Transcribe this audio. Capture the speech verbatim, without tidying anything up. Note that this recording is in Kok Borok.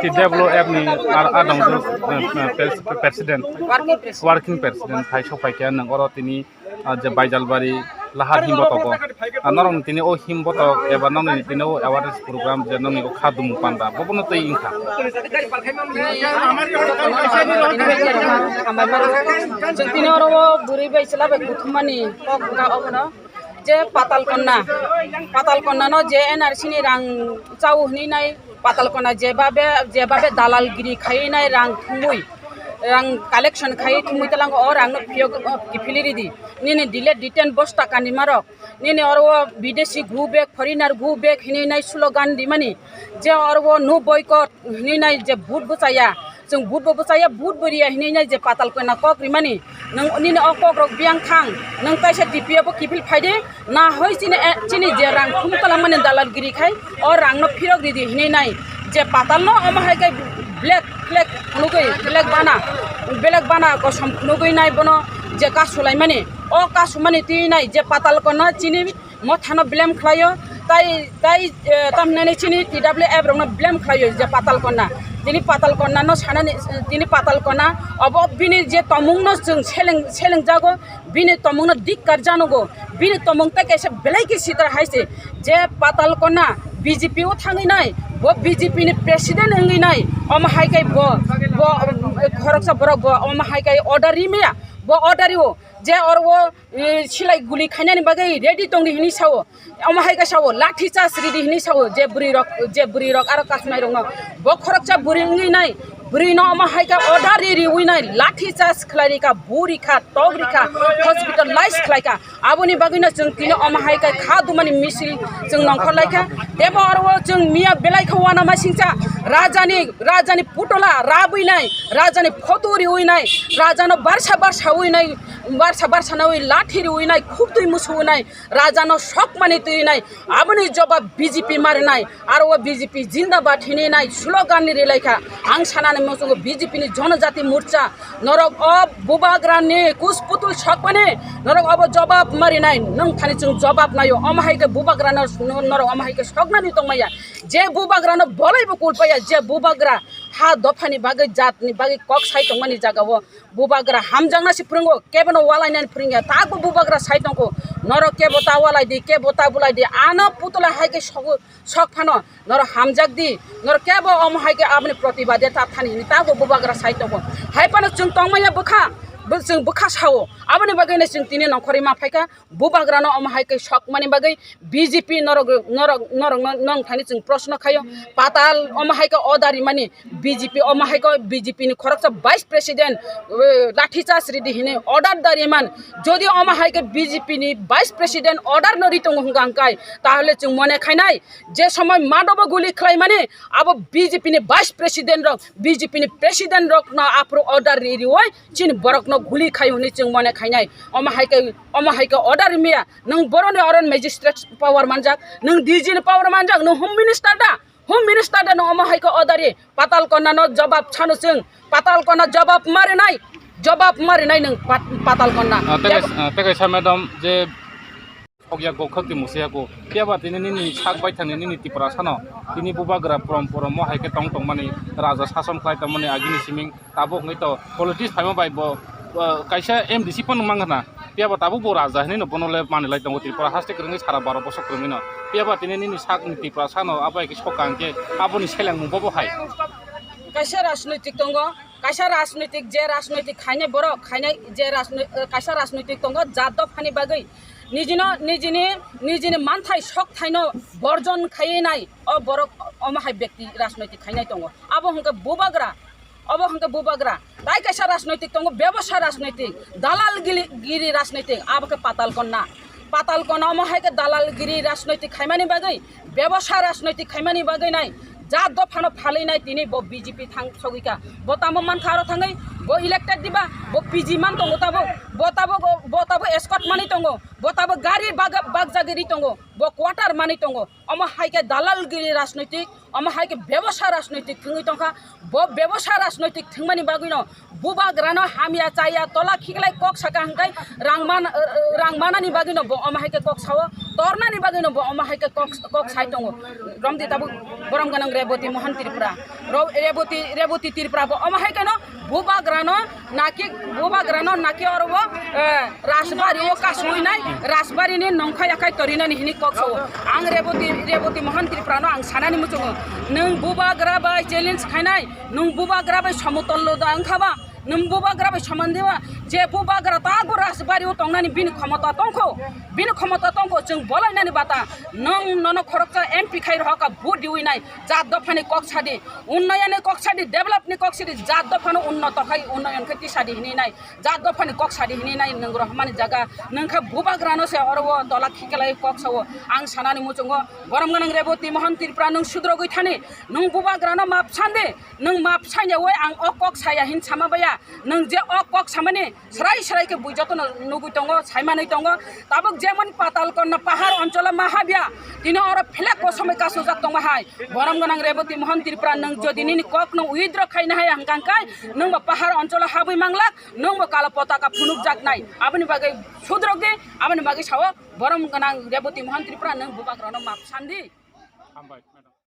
T W F ni ar, adong, eh, eh, pres-, president, working president. Working president hai sopai khe nang oro tini, ah, je Baijalbari lahar himbotogo. Ah, norok ni tini o himbotok eba norok ni tini o awareness program je norok ni o kha dumu panda, bo bono tei wngkha. Chwng tini oro o bwrwi bai chwla bai kuthumani kok wngkha obono. Je Patal Konna, Patal Konna no je N R C ni rang chao hinwi nai, Patal Konna jebabe, jebabe dalalgiri khaiwi nai rang thumui, rang collection khaiwi thumui talango o rang no phiyok, o kiphilwi ridi. Nini dile diten bosta kanima rok, nini oro o bidesi go back, foreigner go back hinwi nai slogan rimani, je oro o no boycott hinwi nai je vote bo chaya, chwng vote bo bwchaya, vote bo riya hinwi nai je Patal Konna kok rimani, nwng nini o kok rok biyang thang, nwng kaisa T P F o kiphil phaidi, na hoi chini, eh, chini je rang khum kalamani dalalgiri khai, o rang no phirok ridi hinwi nai je Patal no omo hai khe black flag phunugwi, black bana, black bana kosom phunugwi nai bono je kasulaimani, o kasumani twi nai je Patal Konna chini mothano blame khlaio, tai, tai, eh, tamhinani chini T W F rokno blame khlaio je Patal Konna. Tini Patal Konna no sanani, tini Patal Konna obo bini je tomung no chwng seleng, seleng jago, bini tomung no dikkar janogo, bini tomung tai kaisa belai khe sitra hai se je Patal Konna B J P o thangwi nai, bo B J P ni president wngwi nai, omo hai kai bo, bo, eh, khoroksa borok bo omo hai kai order rimaya, bo order rio je oro o eh, silai guli khainani bagwi ready tongdi hinwi sao. Omo hai khe sao, lathi charge ridi hinwi sao, je bwrwi rok, je bwrwi rok aro kasumai rokno. Bo khoroksa bwrwi wngwi nai, bwrwi no omo hai khe order ri riwi nai, lathi charge khlai rikha, bu rikha, tok rikha, hospitalize khlaikha. Aboni bagwino chwng tini omo hai khe kha dumani misil chwng nongkhor laikha. Tebo oro o chwng miya belai khe uanama singcha, rajani, rajani putola rabwi nai, rajani photo riwi nai, rajano barsa barsa wi nai, barsa barsa nawi lathi riwi nai, khubtwi musuwi nai, rajano sokmani twi nai, aboni jobab B J P mari nai, aro o B J P jindabad hinwi nai slogan ni rilai kha. Ang sanani muchungo B J P ni Jonojati Morcha, norok o bubagra ni kus putul sokmani, norok obo jobab mari nai, nwng thani chwng jobab naio, omo hai khe bubagra no, norok omo hai khe soknani tongmaya, je bubagra no bolai bo kulpaya, je bubagra ha dophani bagwi, jatni bagwi kok sai tongmani jagao, bubagra hamjakna se phwrwngo, kebono walainani phwrwngya, tabo bubagra sai tongkho, norok kebo ta walai di, kebo ta bulai di, ano putula hai khe sogo, sok phano, norok hamjak di, norok kebo omo hai khe aboni protibade ta thani hini, tabo bubagra sai tongkho, hai phano chwng tongmaya bwkha, bo-, chwng bwkha sao, aboni bagwino chwng tini nongkhorwi ma phaikha. Bubagrano omo hai khe sokmani bagwi B J P norok, norok, norok no, nong thani chwng proshno khaio. Patal omo hai khe order rimani B J P, omo hai khe B J P ni khoroksa vice president, eh, lathi charge ridi hini order da riman. Jodi omo hai khe B J P ni vice president order no ri tongo hwnkha hwnkhe, tahole chwng mone khainai je somoi madobo guli khlaimani abo B J P ni vice president rok, B J P ni president rok no aphuru order ri riwi chini borok no guli khai hwnwi chwng mone khainai. Omo hai khe, omo hai khe order rimya. Nwng boroni oron magistrate power manjak, nwng D G ni power manjak, nwng home minister da? Home minister da nwng omo hai khe order ri? Patal Konna no jobab sano chwng. Patal Konna jobab marinai, jobab marinai nwng Pat-, Patal Konna. Ah, tei kaisa, ah, tei kaisa madam je sokya kok khakti musuya kok. Phiya ba tini nini sak bai thani nini Tiprasa no. Tini bubagra prom prom mo hai khe tong tong mani raja sason khlai tong mani agini siming. Tabuk wngwi to politics phaima bai bo, uh, kaisa M D C phano mang khna. Phiya ba tabuk bo raja hinwi no bono le manwi lai tongo Tripura haste kwrwngwi sara baro bosok kwrwngwi no. Phiya ba tini nini sak ni Tiprasa no abo hai khe soka hwnkhe aboni selengmung bobo hai. Kaisa rajnoitik tongo, kaisa rajnoitik je rajnoitik khainai borok khainai je rajnoi-, uh, kaisa rajnoitik tongo jat dophani bagwi nijino, nijini, nijini manthai sok thaino borjon khaiwi nai o borok omo hai bekti rajnoitik khainai tongo. Abo hwnkhe bubagra. Obo hwnkhe bubagra. Tai kaisa rajnoitik tongo, bebosa rajnoitik, dalal gili-, giri rajnoitik, abo khe Patal Konna. Patal Konna omo hai khe dalal giri rajnoitik khaimani bagwi, bebosa rajnoitik khaimani bagwi nai, jat dophano phalwi nai tini bo B J P thang sogwi kha. Bo tamo mankha aro thangwi Bo elected diba, bo P G man tongo tabuk, bo tabuk, bo tabuk escort mani tongo, bo tabuk gari bag, bag jagiri tongo, bo quarter mani tongo. Omo hai khe dalalgiri rajnoitik, omo hai khe bebosa rajnoitik thwngwi tongkha. Bo bebosa rajnoitik thwngmani bagwino bubagrano hamya chaya tola khiklai kok saka hwnkhe rang man, rang manani bagwino bo omo hai khe kok sao, tornani bagwino bo omo hai khe kok, kok sai tongo. Romdi tabuk borom gwnang Reboti Mohan Tripura. Ro-, Reboti, Reboti Tripura bo omo hai kheno bubagrano naki, bubagrano naki oro bo, eh, Rajbari o kasui nai, Rajbari ni nongkhai akhai torinani hini kok sao. Ang Reboti, Reboti Mohan Tripura no ang sanani muchungo. Nwng bubagra bai challenge khainai, nwng bubagra bai somotol lo da wngkha ba, nwng bubagra bai soman diba, je bubagra ta bo Rajbari o tongnani bini khomota tongkho, bini khomota tongkho, chwng bolainani bata, nwng nono khoroksa M P khai rohaka vote diwi nai, jat dophani kok sadi, unnayani kok sadi, develop ni kok sadi, jat dophano unnoto khai, unnayan khai tisadi hini nai, jat dophani kok sadi hini nai, nwng rohmani jaga, nwng khe bubagrano se oro o tola khiklai kok sao, ang sanani muchungo, borom gwnang Reboti Mohan Tripura nwng sudrogwi thani, nwng bubagrano map sandi, nwng map sanya oi ang o kok saya hin sama baya, nwng je o kok samani, Srai srai khe bui jotono nugui tongo, saimanwi tongo. Tabuk jemon Patalkonna pahar oncholo mahabya, tini oro phlek kosom bai kasujak tongma hai. Borom gwnang Reboti Mohan Tripura, nwng jodi nini kokno withdraw khaina hai hwnkha khe, nwng bo pahar oncholo habwi manglak, nwng bo kalo potaka phunukjaknai. Aboni bagwi sudrok di, aboni bagwi sao borom gwnang Reboti Mohan Tripura, nwng bubagrano map sandi. Hambai, madam.